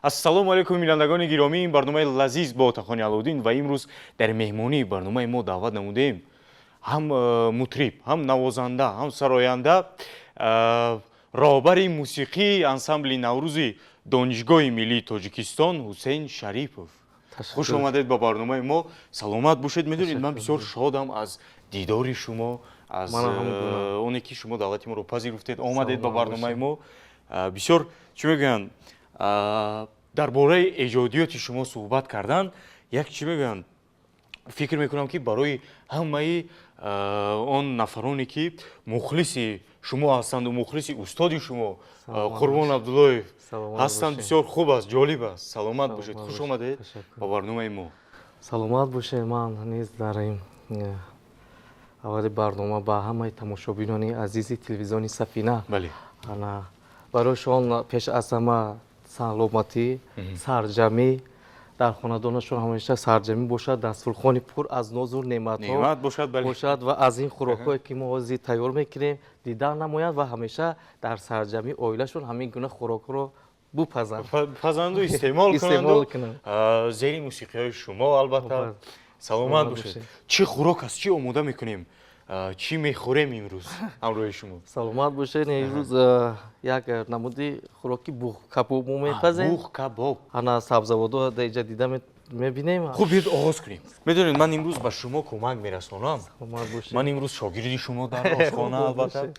Ассалому алайкум, бинандагони гиромӣ. Ин барномаи лазиз бо Отахони Алоуддин ва имрӯз дар меҳмонии барномаи мо даъват намудем ҳам мутриб, ҳам навозанда, ҳам сароянда, роҳбари мусиқии ансамбли Наврӯзи Донишгоҳи миллии Тоҷикистон Ҳусейн Шарипов. Хуш омадед ба барномаи мо, саломат бошед. Медонед, ман бисёр шодам аз дидори шумо, аз оне ки шумо даъвати моро пазируфтед, омадед ба барномаи мо. Бисёр, чӣ мегӯянд, дар бораи эҷодиёти шумо суҳбат кардан як, чӣ мегӯянд, фикр мекунам, ки барои ҳамаи он нафароне, ки мухлиси шумо ҳастанду мухлиси устоди шумо Қурбон Абдуллоев ҳастанд, бисёр хуб аст, ҷолиб аст. Саломат бошед, хуш омадед ба барномаи мо. Саломат бошед. Ман низ дар ин аввали барнома ба ҳамаи тамошобинони азизи телевизиони Сафина барояшон пеш аз ҳама саломатӣ, сарҷамӣ, дар хонадонашон ҳамеша сарҷамӣ бошад, дастурхони пур аз нозу неъматҳо бошад ва аз ин хӯрокҳое, ки мо ҳозир тайёр мекунем, дидан намояд ва ҳамеша дар сарҷамӣ оилашон ҳамин гуна хӯрокҳоро бупазанд. Пазанду истеъмол кунанду зери мусиқиҳои шумо, албатта. Саломат бошед. Чӣ хӯрок аст, чӣ омода мекунем, чӣ мехӯрем имрӯз ҳамроҳи шумо? Саломат бошед. Имрӯз як намуди хӯроки буғ кабоб мо мепазем. Буғ кабоб. Ана сабзаводо дар инҷа дида мебинем. Хуб, биёед, оғоз кунем. Медонед, ман имрӯз ба шумо кӯмак мерасонам. Ман имрӯз шогирди шумо дар ошхона, албатта.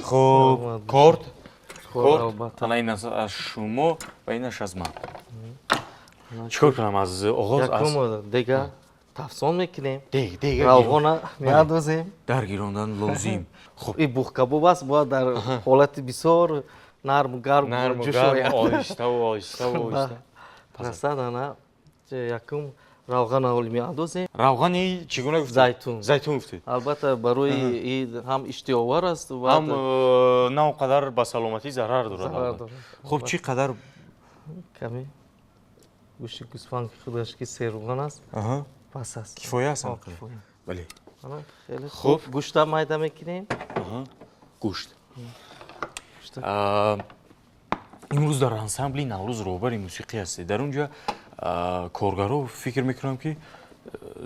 Хуб, корд, корд, ана ин аз шумо ва инаш аз ман. Чӣ кор кунам аз оғоз? Якум дега тафсон мекунем. Дег, дег. Равғона меандозем. Дар гирондан лозим. Хуб. И буғкабоб аст, бояд дар ҳолати бисёр нарму гарм нарму ҷӯш гарм ояд. Оҳиставу оҳиставу оҳиста. Расад. Ана якум равғана ҳоли меандозем. Равғани чӣ гуна гуфтед? Зайтун. Зайтун гуфтед. Албатта, барои ин ҳам иштиҳовар аст ва ҳам на он қадар ба саломатӣ зарар дорад. Зарар албатта. дорад. Хуб, чӣ қадар? Каме гӯшти гӯсфанд, ки худаш ки серуған аст, бас аст. Кифоя аст. О, ҳам қадар? Кифоя. Бале. Ана, хеле Хуб. хуб, гӯшта майда мекунем. Гӯшт. Гӯшта. Имрӯз дар ансамбли Наврӯз роҳбари мусиқӣ ҳастед. Дар он ҷо коргаро, фикр мекунам, ки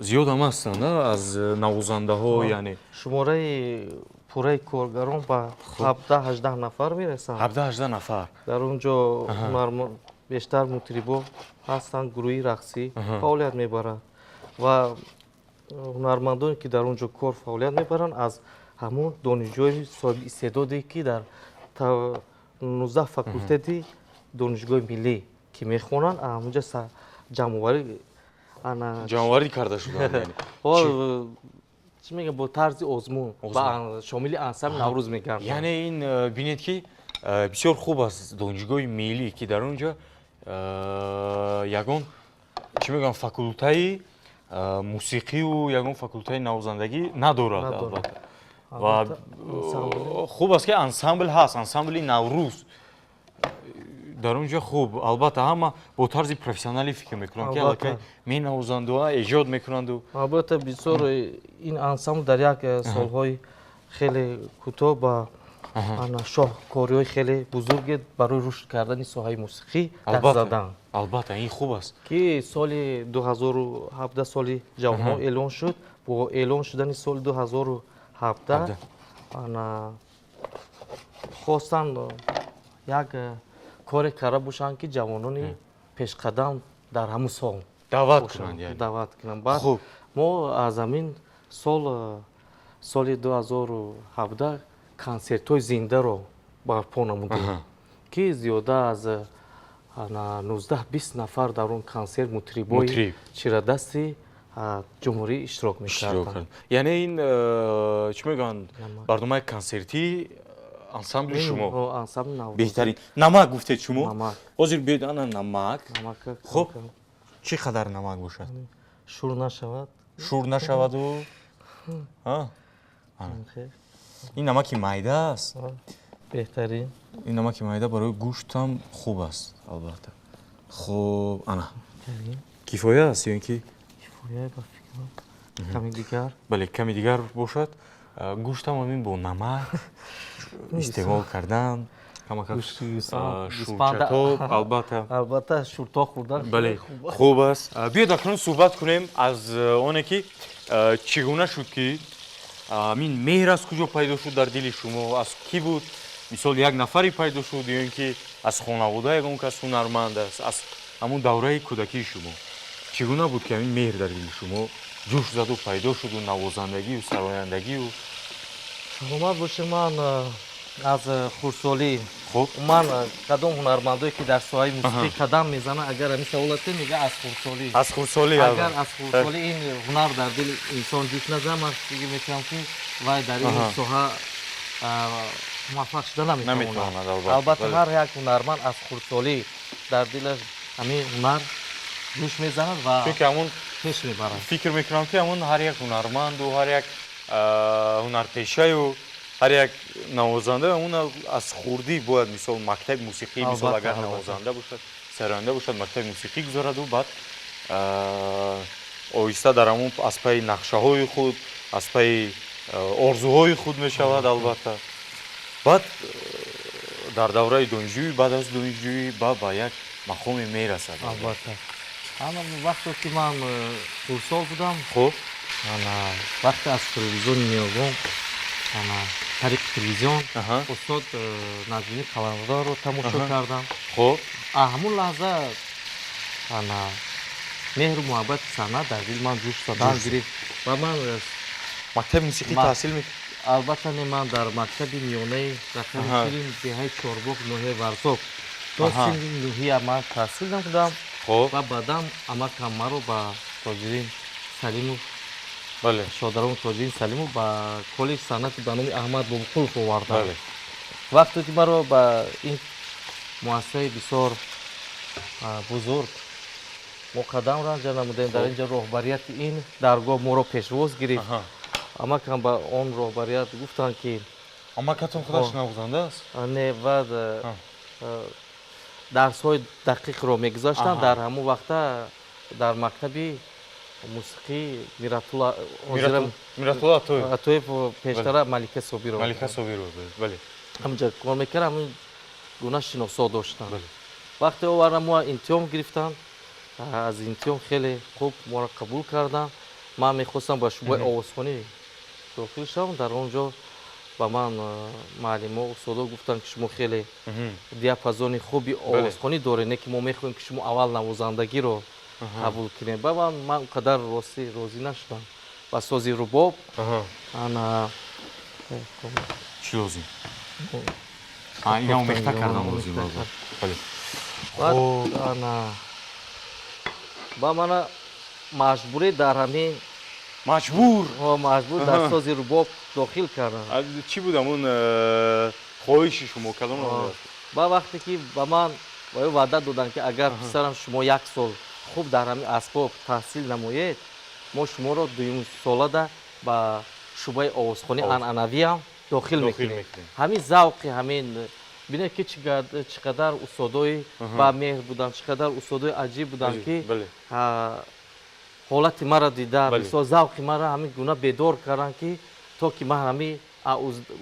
зиёдам ҳастанд, на, аз навозандаҳо, яъне. Шумораи пурраи коргарон ба 17-18 нафар мерасанд. 17-18 нафар. Дар он ҷо ҳунарманд, бештар мутрибо ҳастанд, гурӯҳи рақсӣ фаъолият мебаранд ва ҳунармандоне, ки дар он ҷо кор фаъолият мебаранд, аз ҳамон донишҷӯи соҳиби истеъдоде, ки дар 19 факултети Донишгоҳи миллӣ ки мехонанд, ҳамонҷа ҷамъоварӣ ана. Ҷамъоварӣ карда шуданд, яъне. Чӣ мегӯям, бо тарзи озмун ба шомили ансамбли Наврӯз мегарданд. Яъне ин бинед, ки бисёр хуб аст, Донишгоҳи миллӣ, ки дар он ҷо ягон, чӣ мегӯям, факултаи мусиқиву ягон факултаи навозандагӣ надорад. Надорад. Албатта, ва Албатта, хуб аст, ки ансамбл ҳаст, ансамбли Наврӯз дар он ҷо. Хуб, албатта, ҳама бо тарзи профессионалӣ, фикр мекунам, ки аллакай менавозанду эҷод мекунанду. Албатта, бисёр ин ансамбл дар як солҳои хеле кӯтоҳ ба ана шоҳкориҳои хеле бузурге барои рушд кардани соҳаи мусиқӣ даст задан. Албатта, ин хуб аст. Ки соли 2017 соли ҷавонҳо эълон шуд. Бо эълон шудани соли 2017 ана хостанд як коре карда бошанд, ки ҷавонони пешқадам дар ҳамун сол даъват бошанд, кунанд, яъне. Даъват кунанд. Баъд мо аз ҳамин сол, соли 2017, консертҳои зиндаро барпо намудем, ки зиёда аз ана 19-20 нафар дар он консерт мутрибои Мутриб. чирадасти ҷумҳурӣ иштирок иштирок мекарданд. Кард. Яъне ин чӣ мегӯянд, барномаи консертии ансамбли шумо. Ансамбли Наврӯз. Беҳтарин. Намак гуфтед шумо. Намак. Ҳозир биёед, ана намак. Намака. Хуб, чӣ қадар намак бошад? Шур нашавад. Шур нашаваду. Ин намаки майда аст. Беҳтарин. Ин намаки майда барои гӯштам хуб аст, албатта. Хуб, ана, кифоя аст ё ин ки? Кифоя, ба фикрам, ками дигар. Бале, ками дигар бошад. Гӯштам ҳамин бо намак истеъмол кардан. Камакак Гӯшти гӯсфанд, шӯрчатоб, албатта. Албатта, шӯрто хӯрдан Бале, хеле хуб аст. Хуб аст. Биёед, акнун суҳбат кунем аз оне ки чӣ гуна шуд, ки ҳамин меҳр аз куҷо пайдо шуд дар дили шумо, аз кӣ буд? Мисол, як нафаре пайдо шуд ё ин ки аз хонавода ягон кас ҳунарманд аст? Аз ҳамун давраи кӯдакии шумо чӣ гуна буд, ки ҳамин меҳр дар дили шумо ҷӯш заду пайдо шуду навозандагию сарояндагию? Саломат бошед. Ман аз хурдсолӣ, ман кадом ҳунармандое ки дар соҳаи мусиқӣ қадам мезананд, агар ҳамин савол атем, мега аз хурдсолӣ. Аз хурдсолӣ. Агар аз хурдсолӣ ин ҳунар дар дили инсон ҷӯш назанад, ман фикр мекунам, ки вай дар ин соҳа муваффақ шуда наметавонад. Наметавонад, албатта. Албатта, ҳар як ҳунарманд аз хурдсолӣ дар дилаш ҳамин ҳунар ҷӯш мезанад ва Чунки ҳамун пеш мебарад. Фикр мекунам, ки ҳамун ҳар як ҳунарманду ҳар як ҳунарпешаю ҳар як навозанда ҳамун аз хурдӣ бояд, мисол, мактаби мусиқӣ, мисол, агар навозанда бошад, сароянда бошад, мактаби мусиқӣ гузараду баъд оҳиста дар ҳамун аз пайи нақшаҳои худ, аз пайи орзуҳои худ мешавад, албатта. Баъд дар давраи донишҷӯӣ, баъд аз донишҷӯӣ ба як мақоме мерасад. Албатта, ана вақте ки ман хурдсол будам, ана вақте аз телевизиони Ниёгон, ана тариқи телевизион устод Наҷмиддин Қаландарро тамошо кардам, ҳамун лаҳза ана меҳру муҳаббати санъат дар дили ман ҷӯш задан гирифт ва ман Мактаби мусиқӣ таҳсил мекард? Албатта, не, ман дар мактаби миёнаи рақами 40 деҳаи Чорбоғ, ноҳияи Варзоб, то синни нӯҳия ман таҳсил намудам ва баъдан амакам маро ба Тоҷиддин Салимов, шодарон Тоҷиддин Салимов, ба коллеҷи санъати ба номи Аҳмад Бобоқулов оварданд. Вақте ки маро ба ин муассисаи бисёр бузург мо қадам ранҷа намудем, дар ин ҷо роҳбарияти ин даргоҳ моро пешвоз гирифт. Амакам ба он роҳбарият гуфтанд, ки Амакатон худаш навозанда аст? Не, баъд дарсҳои дақиқро мегузаштанд. Дар ҳамон вақта дар мактаби мусиқӣ Миратулла Миратулла Атоев. Атоев, пештара Малика Собирова. Малика Собирова, бале. Ҳаминҷа кор мекард, ҳамин гуна шиносо доштанд. Вақте овардам, мо имтиҳон гирифтанд, аз имтиҳон хеле хуб моро қабул карданд. Ман мехостам ба шӯъбаи овозхонӣ дохил шавам. Дар он ҷо ба ман муаллимо, устодо гуфтанд, ки шумо хеле диапазони хуби овозхонӣ доред, не ки мо мехоҳем, ки шумо аввал навозандагиро қабул кунем. Ба ман он қадар ростӣ розӣ нашудам. Ба сози рубоб ана Чӣ лозим? Ина омехта кардан лозим. Бале. Ана ба мана маҷбурӣ дар ҳамин Маҷбур. Маҷбур дар сози рубоб дохил кардам. Чӣ буд ҳамун хоҳиши шумо, кадом? Ба вақте ки ба ман ваъда доданд, ки агар, писарам, шумо як сол хуб дар ҳамин асбоб таҳсил намоед, мо шуморо дуюмсолада ба шӯъбаи овозхонии анъанавиам дохил мекунем. Ҳамин завқи ҳамин, бинед, ки чӣ қадар устодои ба меҳр буданд, чӣ қадар устодои аҷиб буданд, ки ҳолати маро дида, мисол, завқи маро ҳамин гуна бедор карданд, ки то ки ман ҳамин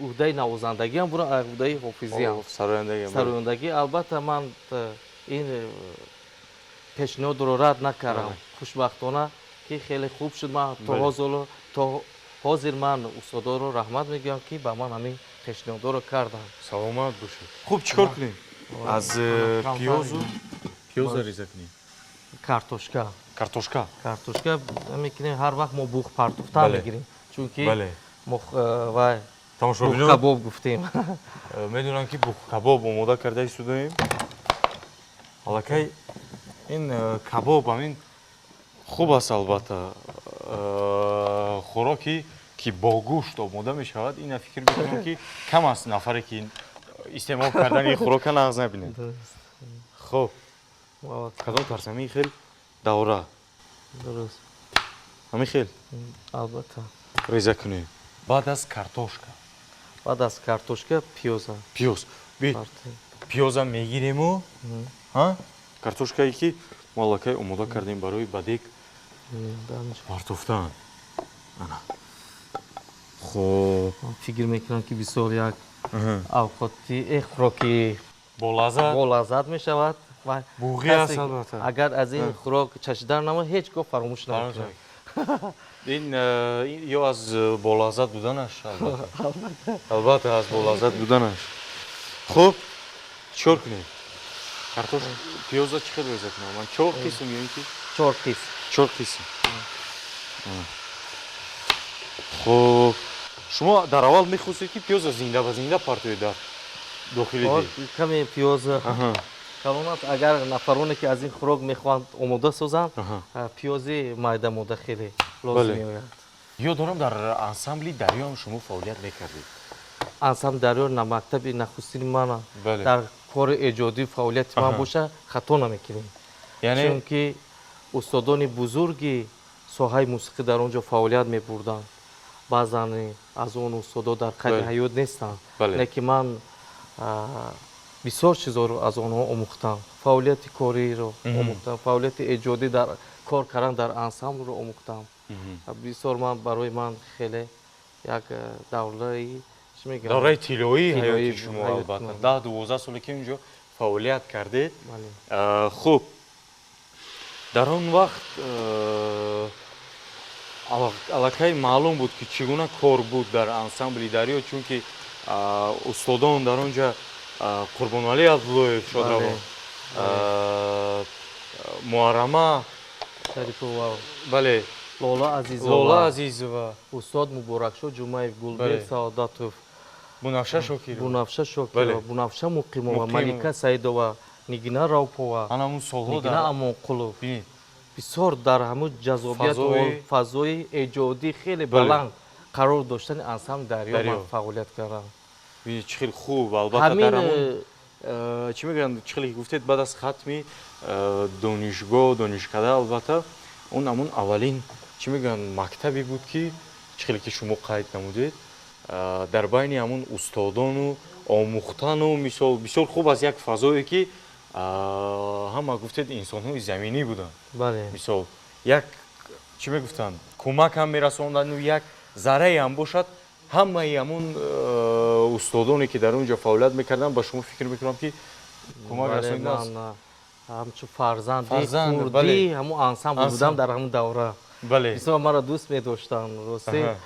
уҳдаи навозандагиам бурам, уҳдаи ҳофизиам, сарояндагӣ. Албатта, ман ин пешниҳодро рад накардам. Хушбахтона, ки хеле хуб шуд. Ман то ҳозир ман устодоро раҳмат мегӯям, ки ба ман ҳамин пешниҳодоро карданд. Саломат бошед. Хуб, чӣ кор кунем? Аз пиёзу пиёза реза кунем? Картошка. Картошка. Картошка мекунем. Ҳар вақт мо буғ партофтан мегирем, чунки мо вай кабоб гуфтем. Медонам, ки буғкабоб омода карда истодаем аллакай. Ин кабоб ҳамин хуб аст, албатта. Хӯроки ки бо гӯшт омода мешавад, ина фикр мекунам, ки кам аст нафаре, ки истеъмол кардани ин хӯрока нағз набинад. Хуб, кадом тарз? Ҳамин хел давра? Дуруст. Ҳамин хел? Албатта. Реза кунем. Баъд аз картошка? Баъд аз картошка пиёза. Пиёз. Пиёза мегирему картошкае, ки мо аллакай омода кардем барои ба дег партофтан. Ана, хуб. Фикр мекунам, ки бисёр як Авқоти хӯроки болаззат болаззат мешавад ва буғӣ аст албатта. Агар аз ин хӯрок чашидан намояд, ҳеҷ гоҳ фаромӯш намекунад. Ин ё аз болаззат буданаш албатта. Албатта аз болаззат буданаш. Хуб, чикор кунем? Картошка, пиёза чӣ хел реза кунам? Ман чор қисм ё ин ки? Чор қисм. Чор қисм. Хуб, шумо дар аввал мехостед ки пиёза зинда ба зинда партоед дар дохили дег? Каме пиёз калон аст. Агар нафароне ки аз ин хӯрок мехоҳанд омода созанд, пиёзи майда мода хеле лозим меояд. Ёд дорам, дар ансамбли Дарё ҳам шумо фаъолият мекардед. Ансамбли Дарё на мактаби нахустини ман дар кори эҷодии фаъолияти ман боша, хато намекунем. Чунки устодони бузурги соҳаи мусиқӣ дар он ҷо фаъолият мебурданд. Баъзан аз он устодо дар қайди ҳаёт нестанд. Лекин ман бисёр чизҳоро аз онҳо омӯхтам. Фаъолияти кориро омӯхтам, фаъолияти эҷодӣ дар кор кардан дар ансамблро омӯхтам. Бисёр ман барои ман хеле як давраи чӣ мегӯям? Давраи тиллоии ҳаёти шумо албатта. 10-12 соле ки унҷо фаъолият кардед. Хуб, дар он вақт аллакай маълум буд ки чӣ гуна кор буд дар ансамбли Дарё, чунки устодон дар он ҷа Қурбоналӣ Абдуллоев шодравон, Муаррама Шарипова, бале, Лола Азизова, Лола Азизова, устод Муборакшо Ҷумаев, Гулбек Саодатов, Бунафша Шокирова, Бунафша Шокирова, Бунафша Муқимова, Малика Саидова, Нигина Равпова, ана ҳамун солҳо Нигина Амонқулов. Бисёр дар ҳамун ҷаззобият, фазои эҷодӣ хеле баланд қарор доштани ансамбли Дарё ман фаъолият кардам. Бинед, чӣ хел хуб, албатта дар ҳамун чӣ мегӯянд, чӣ хеле гуфтед, баъд аз хатми донишгоҳ, донишкада, албатта он ҳамун аввалин чӣ мегӯянд мактабе буд ки чӣ хеле ки шумо қайд намудед, дар байни ҳамун устодону омӯхтану мисол бисёр хуб аст як фазое ки ҳама гуфтед инсонҳои заминӣ буданд. Мисол як чӣ мегуфтанд, кӯмак ҳам мерасонданду як заррае ҳам бошад, ҳамаи ҳамун устодоне ки дар он ҷо фаъолият мекарданд ба шумо фикр мекунам ки кӯмак расонидааст. Ҳамчун фарзанди хурдии ҳамун ансамбл будам дар ҳамун давра. Бисёр маро дӯст медоштанд. Ростӣ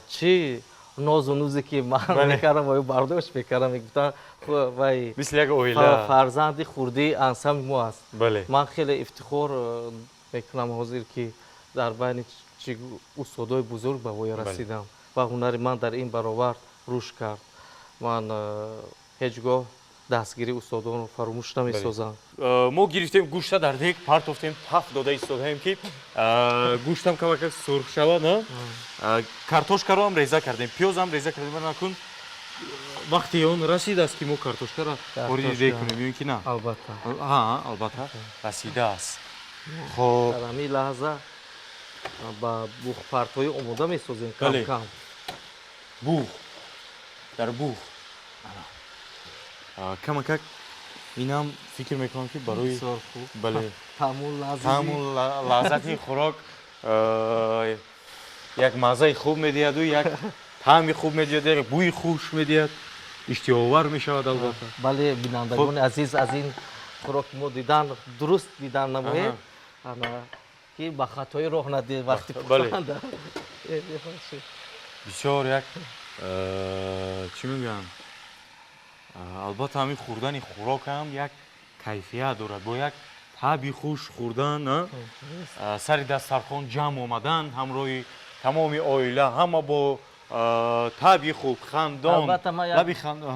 чӣ нозу нузе ки ман мекардам ва бардошт мекардам, мегуфтанд вай мисли як оила фарзанди хурдии ансамбли мо аст. Ман хеле ифтихор мекунам ҳозир ки дар байни чӣ устодои бузург ба воя расидам ва ҳунари ман дар ин баровар рушд кард. Ман ҳеҷ гоҳ дастгирии устодонро фаромӯш намесозам. Мо гирифтем гӯшта дар дег партофтем, таф дода истодаем ки гӯштам камакак сурх шавад. Картошкаро ҳам реза кардем, пиёзам реза кардем. Накун вақти он расидааст ки мо картошкаро вориди дег кунем ё ин ки на? Албатта. Албатта расидааст. Хоб, дар ҳамин лаҳза ба буғпартоӣ омода месозем кам кам. Буғ дар буғ камакак инам фикр мекунам ки барои бале таъму лаззати хӯрок як маззаи хуб медиҳаду як таъми хуб медиҳад, як бӯи хуш медиҳад, иштиҳоовар мешавад албатта. Бале, бинандагони азиз, аз ин хӯроки мо дидан дуруст дидан намоед ки ба хатои роҳ надиҳед вақти пухтанда. Бисёр як чӣ мегӯям, албатта ҳамин хӯрдани хӯрок ҳам як кайфият дорад, бо як таъби хуш хӯрдан, сари дастархон ҷамъ омадан ҳамроҳи тамоми оила, ҳама бо таъби хуб хандон. Албатта ман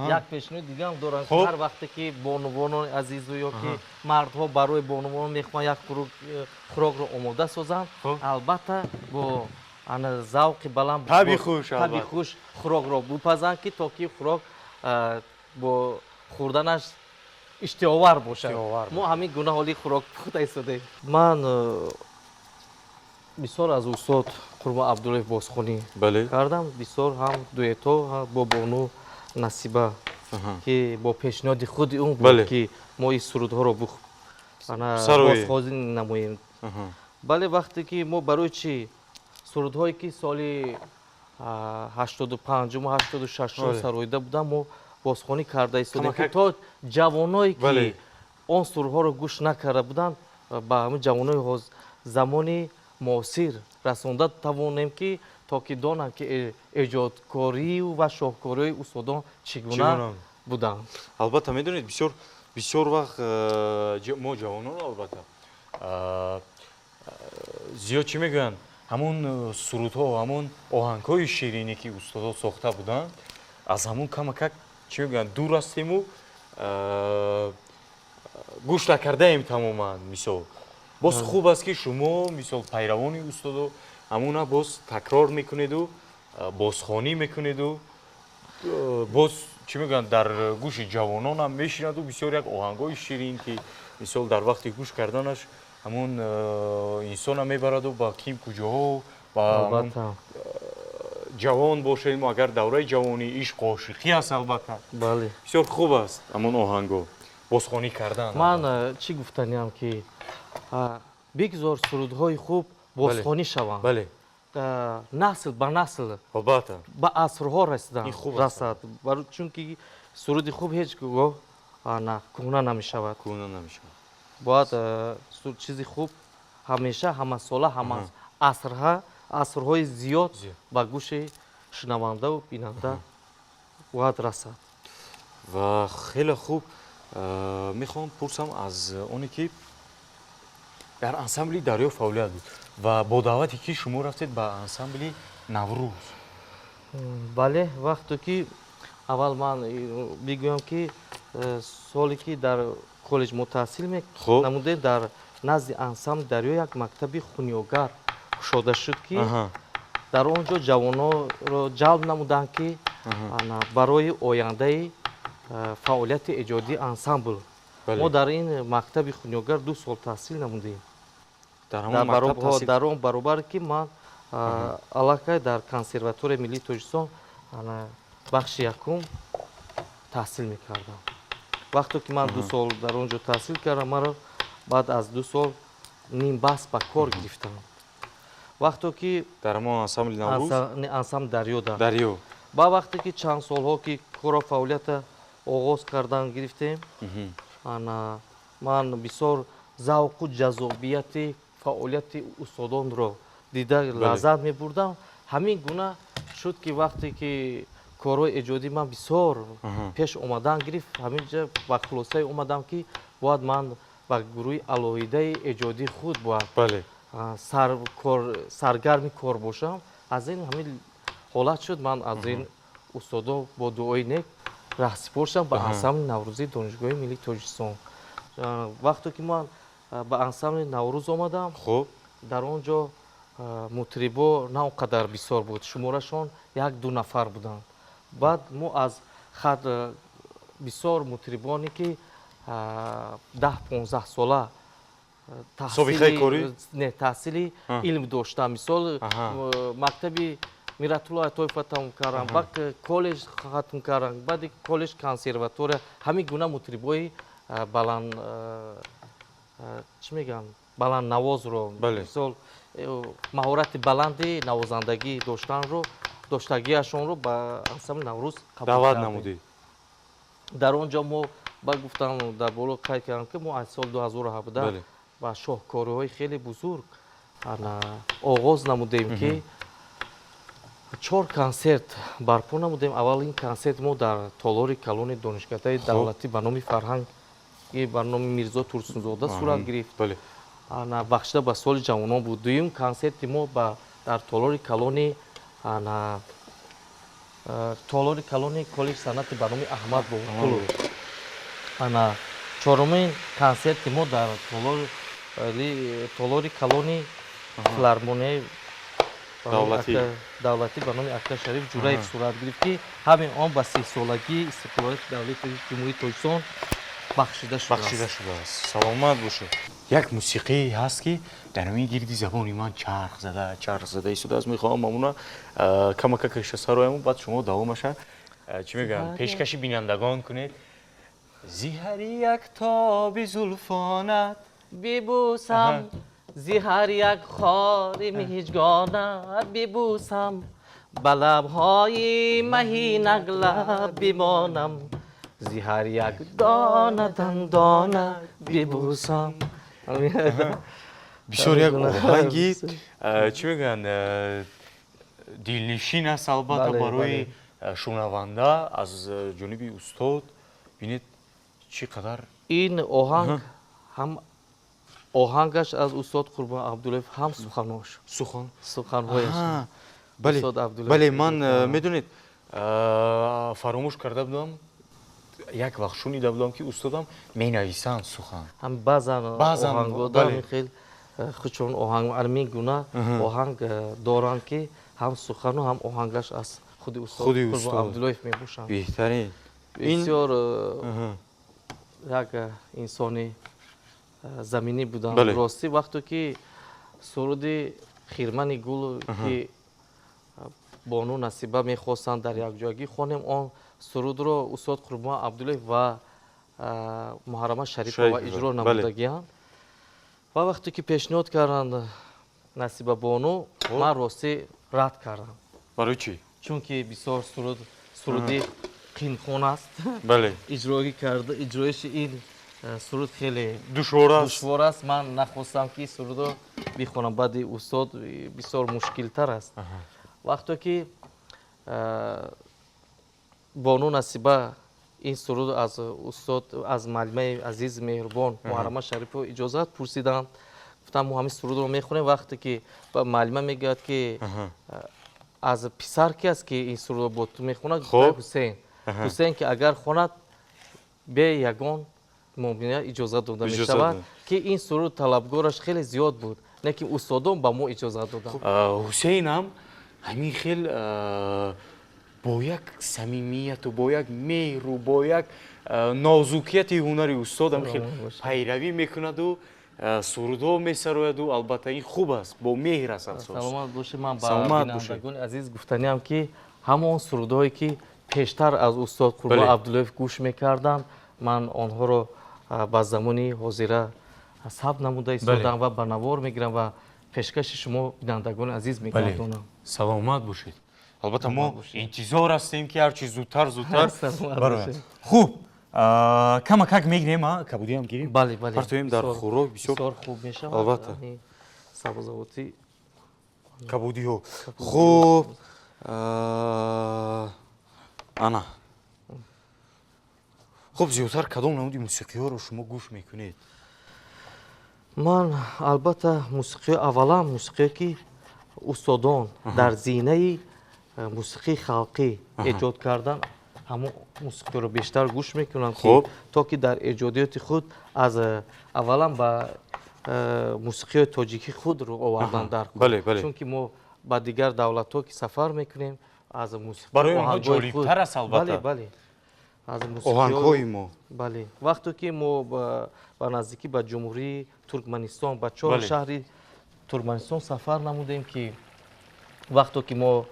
як пешниҳод дигаам дорам. Ҳар вақте ки бонувонони азизу ё ки мардҳо барои бонувон мехоҳанд як хӯрокро омода созанд, албатта бо завқи баланд, таъби хуш, таъби хуш хӯрокро бипазанд, ки то ки хӯрок бо хӯрданаш иштиҳовар бошад. Мо ҳамин гуна ҳоли хӯрок пухта истодаем. Ман бисёр аз устод Қурбон Абдуллоев бозхонӣ кардам, бисёр ҳам дуэтҳо бо бону Насиба, ки бо пешниҳоди худи он буд ки мо ин сурудҳоро бозхонӣ намоем. Бале, вақте ки мо барои чӣ сурудҳое ки соли 85-уму 86-ум сароида буданд, мо бозхонӣ карда истодем, ки то ҷавоное ки он сурудҳоро гӯш накарда буданд, ба ҳамин ҷавонои замони муосир расонда тавонем, ки то ки донанд, ки эҷодкорию ва шоҳкориҳои устодон чӣ гуна буданд. Албатта, медонед, бисёр бисёр вақт мо ҷавонон, албатта, зиёд, чӣ мегӯянд, ҳамон сурудҳо, ҳамон оҳангҳои ширине, ки устодо сохта буданд, аз ҳамон камакак, чӣ мегӯянд, дур ҳастему гӯш накардаем тамоман. Мисол, боз хуб аст, ки шумо, мисол, пайравони устодо ҳамуна боз такрор мекунеду бозхонӣ мекунеду боз, чӣ мегӯянд, дар гӯши ҷавононам мешинаду бисёр як оҳангҳои ширин, ки мисол дар вақти гӯш карданаш ҳамон инсона мебараду ба ким куҷоҳо, ба ҷавон бошем, агар давраи ҷавонӣ, ишқу ошиқӣ аст, албатта. Бисёр хуб аст ҳамон оҳангҳо бозхонӣ кардан. Ман чӣ гуфтаниам, ки бигзор сурудҳои хуб бозхонӣ шаванд, насл ба насл, албатта, ба асрҳо расидан расад, чунки суруди хуб ҳеҷ гоҳ кӯҳна намешавад. Кӯҳна намешавад. Бояд чизи хуб ҳамеша, ҳамасола, ҳама асрҳа, асрҳои зиёд ба гӯши шунавандаву бинанда бояд расад. Ва хеле хуб, мехоҳам пурсам аз оне, ки дар ансамбли Дарё фаъолият буд ва бо даъвате ки шумо рафтед ба ансамбли Наврӯз. Бале, вақте ки аввал ман бигӯям, ки соле ки дар коллеҷ мо таҳсил намудем, дар назди ансамбли Дарё як мактаби хунёгар кушода шуд, ки дар он ҷо ҷавононро ҷалб намуданд, ки барои ояндаи фаъолияти эҷодии ансамбл. Мо дар ин мактаби хунёгар 2 сол таҳсил намудем. Дар он баробар ки ман аллакай дар Консерваторияи миллии Тоҷикистон бахши якум таҳсил мекардам. Вақте ки ман 2 сол дар он ҷо таҳсил кардам, маро баъд аз 2 сол нимбаст ба кор гирифтам. Вақте ки Дар ҳамон ансамбли Наврӯз? Ансамбл Дарёда. Дарё. Ба вақте ки чанд солҳо ки корро, фаъолията оғоз кардан гирифтем, ана ман бисёр завқу ҷаззобияти фаъолияти устодонро дида лаззат мебурдам. Ҳамин гуна шуд, ки вақте ки корҳои эҷодии ман бисёр пеш омадан гирифт, ҳамин ҷа ба хулосае омадам, ки бояд ман ба гурӯҳи алоҳидаи эҷодии худ бояд саргарми кор бошам. Аз ин ҳамин ҳолат шуд, ман аз ин устодо бо дуои нек раҳсипор шудам ба ансамбли Наврӯзии Донишгоҳи миллии Тоҷикистон. Вақте ки ман ба ансамбли Наврӯз омадам, дар он ҷо мутрибо на он қадар бисёр буд, шуморашон як ду нафар буданд. Баъд мо аз хат бисёр мутрибоне, ки 10-15 сола Собиқаи корӣ? Не, таҳсили илм доштам, мисол, мактаби Миратулло Атоева тамом кардам, баъд коллеҷ хатм кардам, баъди коллеҷ консерватория. Ҳамин гуна мутрибои баланд, чӣ мегӯям, баланднавозро, мисол, маҳорати баланди навозандагӣ доштанро, доштагиашонро ба ансамбли Наврӯз қабул Даъват кардем. намудед. Дар он ҷо мо ба гуфтам, дар боло қайд кардам, ки мо аз соли 2017 ба шоҳкориҳои хеле бузург ана оғоз намудем, ки чор консерт барпо намудем. Аввалин консерт мо дар толори калони Донишкадаи давлатӣ ба номи фарҳанг, ба номи Мирзо Турсунзода сурат гирифт. Ана бахшида ба соли ҷавонон буд. Дуюм консерти мо ба дар толори калони, ана толори калони коллеҷи санъати ба номи Аҳмад Бобоқулов. Ана чорумин консерти мо дар толори калони филармонияи Давлатӣ. Давлатӣ ба номи Акбар Шариф Ҷураев сурат гирифт, ки ҳамин он ба 30-солагии истиқлолияти давлати Ҷумҳурии Тоҷикистон бахшида шудааст. Бахшида шудааст. Саломат бошед. Як мусиқие ҳаст, ки дар ҳамин гирди забони ман чарх зада, чарх зада истодааст. Мехоҳам ҳамуна камакакаша сарояму баъд шумо давомаша, чӣ мегӯям, пешкаши бинандагон кунед. Зи ҳар як тоби зулфонат бибӯсам, зи ҳар як хори миҷгонат бибӯсам. Ба лабҳои маҳи нағлаб бимонам, зи ҳар як дона дандона бибӯсам. Бисёр як оҳанги, чӣ мегӯянд, дилнишин аст, албатта, барои шунаванда аз ҷониби устод. Бинед, чӣ қадар Ин оҳанг ҳам оҳангаш аз устод Қурбон Абдуллоев, ҳам суханош. Сухан. Суханҳояш. Бале, ман, медонед, фаромӯш карда будам, як вақт шунида будам, ки устодам менависанд сухан. Ҳам баъзан оҳангода хел худшон оҳанг, ҳамин гуна оҳанг доранд, ки ҳам сухану ҳам оҳангаш аз худи устод Қурбон Абдуллоев мебошанд. Беҳтарин. Бисёр як инсони заминӣ буданд. Ростӣ, вақте ки суруди «Хирмани гул», ки бону Насиба мехостанд дар якҷоягӣ хонем, он сурудро устод Қурбон Абдуллоев ва Муҳаррама Шарипова иҷро намудагианд ва вақте ки пешниҳод карданд Насиба бону, ман ростӣ рад кардам. Барои чӣ? Чунки бисёр суруд суруди қинхон аст. Иҷроиши ин суруд хеле душвор аст. Душвор аст. Ман нахостам, ки сурудро бихонам баъди устод, бисёр мушкилтар аст. Вақте ки бону Насиба ин суруд аз устод, аз муаллимаи азизи меҳрубон Муҳаррама Шарипова иҷозат пурсиданд, гуфтам, мо ҳамин сурудро мехонем. Вақте ки муаллима мегӯяд, ки аз писар ки аст, ки ин сурудро бо ту мехонад? Ҳусейн. Ҳусейн ки агар хонад, бе ягон муомила иҷозат дода мешавад, ки ин суруд талабгораш хеле зиёд буд, лекин устодон ба мо иҷозат доданд. Ҳусейнам ҳамин хел бо як самимияту бо як меҳру бо як нозукияти ҳунари устод ҳамин хел пайравӣ мекунаду сурудҳо месарояду. Албатта, ин хуб аст, бо меҳр аст асос. Саломат бошед. Ман ба бинандагони азиз гуфтаниам, ки ҳамон сурудҳое, ки пештар аз устод Қурбон Абдуллоев гӯш мекардам, ман онҳоро ба замони ҳозира сабт намуда истодам ва ба навор мегирам ва пешкаши шумо, бинандагони азиз, мегардонам. Саломат бошед. Албатта, мо интизор ҳастем, ки ҳарчи зудтар зудтар барояд. Хуб, камакак мегирем, кабудиам гирем. Бале. Партоем дар хӯрок, бисёр бисёр хуб мешавад. Албатта. Сабзавоти. Кабудиҳо. Хуб, ана, хуб, зиёдтар кадом намуди мусиқиҳоро шумо гӯш мекунед? Ман, албатта, мусиқиҳо, аввалан мусиқие, ки устодон дар зинаи мусиқии халқӣ эҷод кардан, ҳамон мусиқиро бештар гӯш мекунам, то ки дар эҷодиёти худ аз аввалан ба мусиқиҳои тоҷикӣ худ рӯ овардан дар, чунки мо ба дигар давлатҳо ки сафар мекунем, аз барои онҳо ҷолибтар аст, албатта. Бале, аз оҳангҳои мо. Бале, вақте ки мо ба наздикӣ ба Ҷумҳурии Туркманистон, ба чор шаҳри Туркманистон сафар намудем, ки вақте ки мо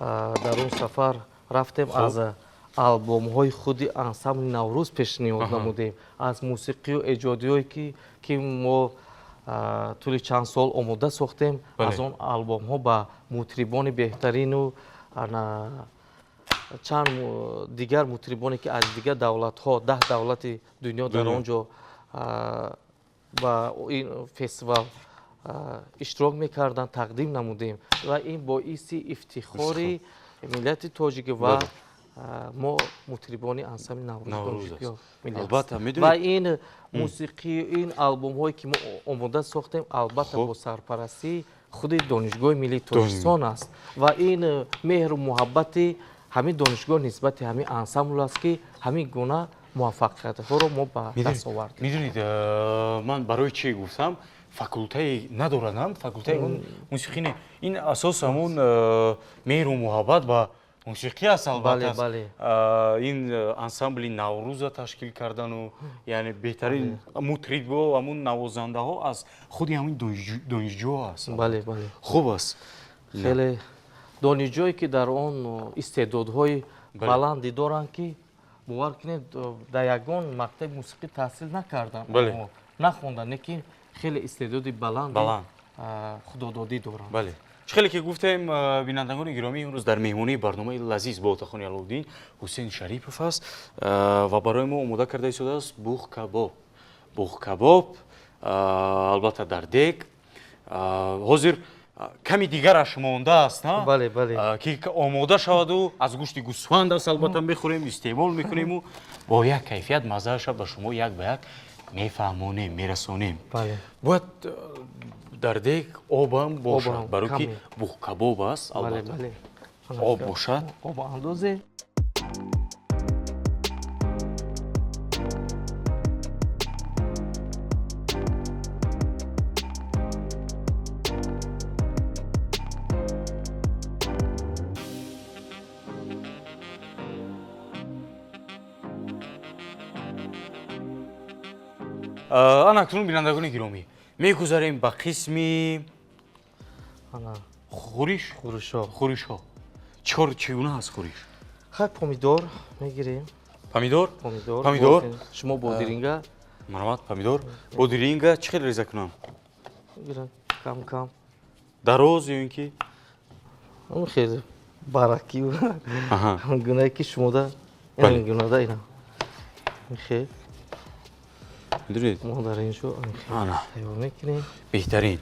дар он сафар рафтем, аз албомҳои худи ансамбли «Наврӯз» пешниҳод намудем, аз мусиқию эҷодиҳое, ки мо тӯли чанд сол омода сохтем, аз он албомҳо ба мутрибони беҳтарину чанд дигар мутрибоне, ки аз дигар давлатҳо, 10 давлати дунё дар он ҷо ба ин фестивал иштирок мекарданд, тақдим намудем ва ин боиси ифтихори миллати тоҷик ва мо, мутрибони ансамбли «Наврӯз». Ва ин мусиқӣ, ин албомҳое, ки мо омода сохтем, албатта, бо сарпарастии худи Донишгоҳи миллии Тоҷикистон аст ва ин меҳру муҳаббати ҳамин донишгоҳ нисбати ҳамин ансамбл аст, ки ҳамин гуна муваффақиятҳоро мо ба даст овардем. Медонед, ман барои чӣ гуфтам, факултае надорадам, факултаи мусиқӣ не, ин асос ҳамун меҳру муҳаббат ба мусиқӣ аст, албатта, ин ансамбли «Наврӯза» ташкил кардану, яъне беҳтарин мутрибо, ҳамун навозандаҳо аз худи ҳамин донишҷӯ аст. Бале. Хуб аст. Хеле донишҷӯе, ки дар он истеъдодҳои баланде доранд, ки бовар кунед, дар ягон мактаби мусиқӣ таҳсил накарданд, нахонданд, лекин хеле истеъдоди баланди худододӣ доранд. Чӣ хеле ки гуфтем, бинандагони гиромӣ, имрӯз дар меҳмонии барномаи лазиз бо Отахони Аловуддин Ҳусейн Шарипов аст ва барои мо омода карда истодааст буғкабоб. Буғкабоб, албатта, дар дег. Ҳозир ками дигараш мондааст, Бале, бале. ки омода шаваду аз гӯшти гӯсфанд аст, албатта, мехӯрем, истеъмол мекунему бо як кайфият маззааша ба шумо як ба як мефаҳмонем, мерасонем. Бояд дар дег обам бошад, барои ки буғкабоб аст, албатта об бошад. Об андозе. Ана акнун, бинандагони гиромӣ, мегузарем ба қисми хӯриш. Хӯришҳо. Хӯришҳо чикор, чӣ гуна аст хӯриш? Хай, помидор мегирем. Помидор. Помидор. Помидор. Шумо бодиринга. Марҳамат, помидор, бодиринга чӣ хел реза кунам? Кам кам. Дароз ё ин ки? Хеле баракӣ, гунае ки шумода, гунада ина хел. Медонед, мо дар инҷо тайёр мекунем. Беҳтарин.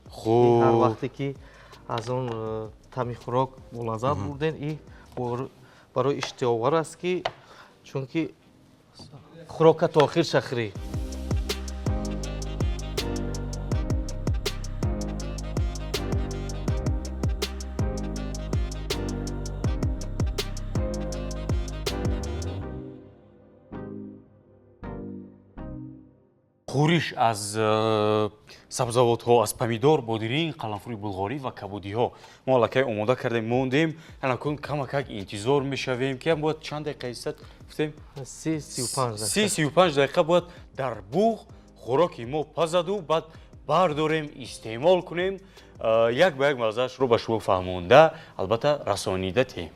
Хуб, ҳар вақте ки аз он таъми хӯрок болаззат бурден, и барои иштиҳоовар аст, ки чунки хӯрока то охир шахрӣ. Хӯриш аз сабзавотҳо, аз помидор, бодиринг, қаламфури булғорӣ ва кабудиҳо мо аллакай омода кардем, мондем. Анакун камакак интизор мешавем, ки бояд чанд дақиқа истад, гуфтем? 30-35 дақиқа. 30-35 дақиқа бояд дар буғ хӯроки мо пазаду баъд бардорем, истеъмол кунем, як ба як маззаашро ба шумо фаҳмонда, албатта, расонида тем.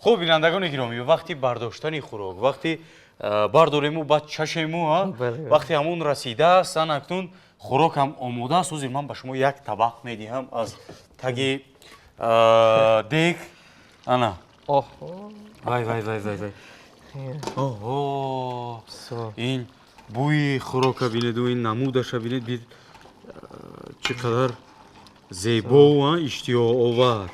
Хуб, бинандагони гиромӣ, вақти бардоштани хӯрок, вақти бардорему баъд чашему, вақти ҳамун расидааст. Ан акнун хӯрок ҳам омода аст. Ҳозир ман ба шумо як табақ медиҳам аз таги дег. Ана, вай, вай, вай, вай, вай, оҳо, ин бӯи хӯрока бинеду ин намудаша бинед, чӣ қадар зебо, иштиҳоовар.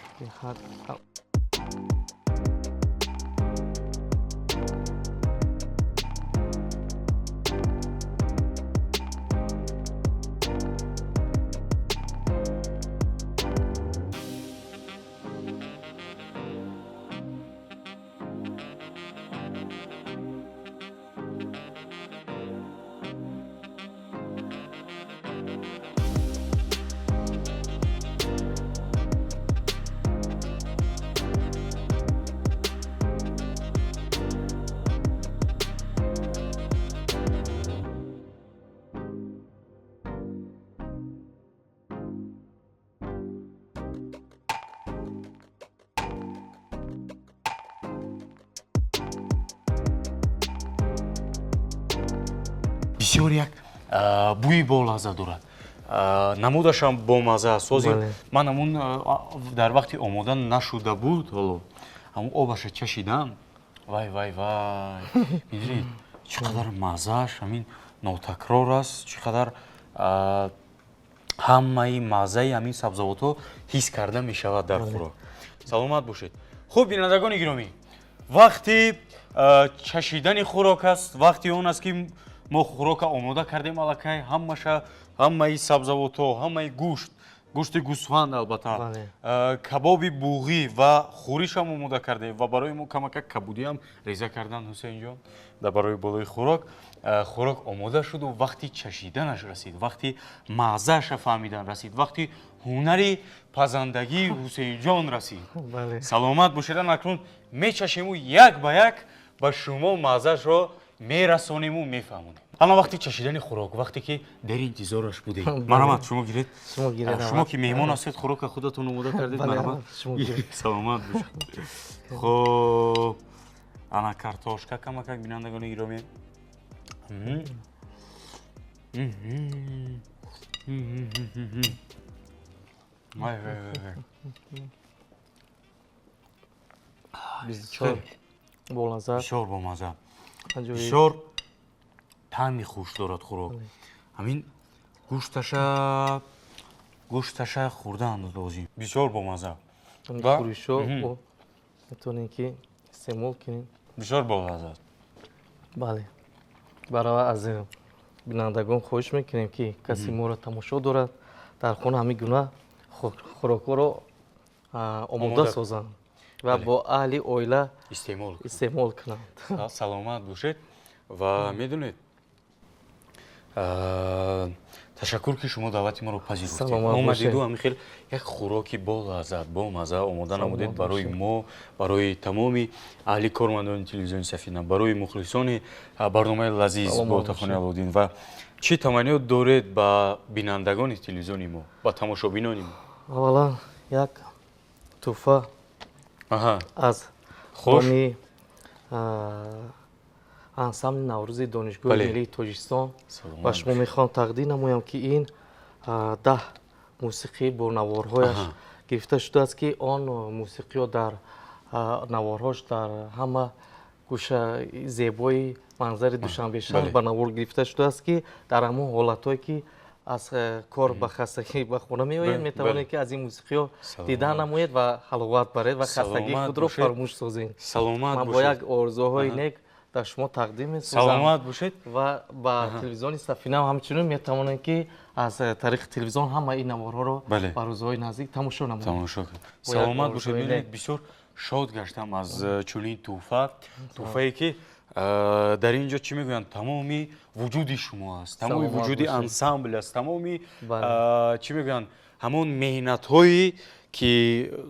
Бисёр як бӯи болазза дорад, намудашам бомазза аст. Ҳозир ман ҳамун дар вақти омода нашуда буд, ҳоло ҳамун обаша чашидам, вай, вай, вай, медонед, чӣ қадар маззааш ҳамин нотакрор аст, чӣ қадар ҳамаи маззаи ҳамин сабзавотҳо ҳис карда мешавад дар хӯрок. Саломат бошед. Хуб, бинандагони гиромӣ, вақти чашидани хӯрок аст, вақти он аст, ки мо хӯрока омода кардем аллакай ҳамаша, ҳамаи сабзавотҳо, ҳамаи гӯшт, гӯшти гӯсфанд, албатта, кабоби буғӣ ва хӯришам омода кардем ва барои мо камакак кабудиам реза кардан Ҳусейнҷон дар барои болои хӯрок. Хӯрок омода шуду вақти чашиданаш расид, вақти маззааша фаҳмидан расид, вақти ҳунари пазандагии Ҳусейнҷон расид. Саломат бошед. Акнун мечашему як ба як ба шумо маззаашро мерасонему мефаҳмонем. Ана вақти чашидани хӯрок, вақте ки дар интизораш будем. Марҳамат, шумо гиред, шумо ки меҳмон ҳастед, хӯрока худатон омода кардед. Марҳамат, саломат бошед. Хуб, ана картошка камакак, бинандагони гиромӣ. Вай, вай, вай, вай. Бисёр болаззат. Бисёр бомазза. Аҷоиб. Бисёр таъми хуш дорад хӯрок. Ҳамин гӯшташа хӯрдан лозим. Бисёр бомазза. Ҳамин хӯришҳо метавонем ки истеъмол кунем. Бисёр болаззат. Бале. Барои аз бинандагон хоҳиш мекунем, ки касе моро тамошо дорад, дар хона ҳамин гуна хӯрокҳоро омода созанд ва бо аҳли оила истеъмол кунанд. Саломат бошед. Ва медонед, ташаккур, ки шумо даъвати моро пазируфтед, омадеду ҳамин хел як хӯроки болаззат, бомазза омода намудед барои мо, барои тамоми аҳли кормандони телевизиони Сафина, барои мухлисони барномаи лазиз бо Отахони Алоуддин. Ва чӣ таманниёт доред ба бинандагони телевизиони мо, ба тамошобинони мо? Аввалан, як тӯҳфа аз номи ансамбли Наврӯзи Донишгоҳи Миллии Тоҷикистон ба шумо мехоҳам тақдим намоям, ки ин 10 мусиқӣ бо наворҳояш гирифта шудааст, ки он мусиқиҳо дар наворҳош дар ҳама гӯшаи зебои манзари Душанбе шаҳр ба навор гирифта шудааст, ки дар ҳамон ҳолатҳое, ки аз кор ба хастагӣ ба хона меоед, метавонед, ки аз ин мусиқиҳо дида намоед ва ҳаловат баред ва хастагии худро фаромӯш созед. Саломат. Ман бо як орзуҳои нек дар шумо тақдим месозам. Саломат бошед. Ва ба телевизиони Сафина ҳамчунин метавонед, ки аз тариқи телевизион ҳама ин наворҳоро ба рӯзҳои наздик тамошо намоед. Тамошо кунед. Саломат бошед. Медонед, бисёр шод гаштам аз чунин тӯҳфа, тӯҳфае ки дар ин ҷо, чӣ мегӯянд, тамоми вуҷуди шумо аст, тамоми вуҷуди ансамбл аст, тамоми, чӣ мегӯянд, ҳамон меҳнатҳое, ки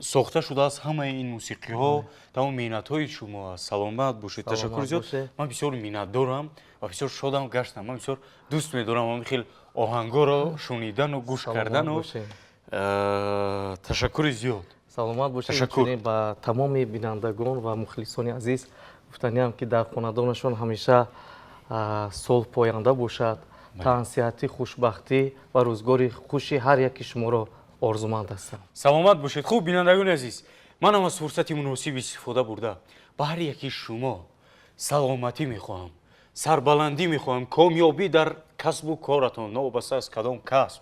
сохта шудааст, ҳамаи ин мусиқиҳо тамоми меҳнатҳои шумо аст. Саломат бошед, ташаккури зиёд. Ман бисёр миннатдорам ва бисёр шодам гаштам. Ман бисёр дӯст медорам ҳамин хел оҳангҳоро шунидану гӯш кардану. Ташаккури зиёд. Саломат бошед. Инчунин ба тамоми бинандагон ва мухлисони азиз гуфтаниам, ки дар хонадонашон ҳамеша сулҳ поянда бошад, тансиҳатӣ, хушбахтӣ ва рӯзгори хуши ҳар яки шуморо орзуманд ҳастам. Саломат бошед. Хуб, бинандагони азиз, манам аз фурсати муносиб истифода бурда, ба ҳар яки шумо саломатӣ мехоҳам, сарбаландӣ мехоҳам, комёбӣ дар касбу коратон, новобаста аз кадом касб,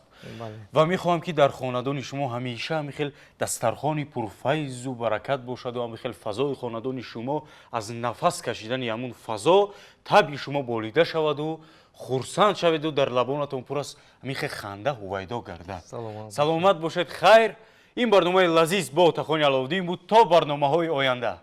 ва мехоҳам, ки дар хонадони шумо ҳамеша ҳамин хел дастархони пурфайзу баракат бошаду ҳамин хел фазои хонадони шумо аз нафас кашидани ҳамун фазо табъи шумо болида шаваду хурсанд шаведу дар лабонатон пур аз ҳамин хел ханда ҳувайдо гардад. Саломат бошед. Хайр, ин барномаи лазиз бо Отахони Аловуддин буд. То барномаҳои оянда.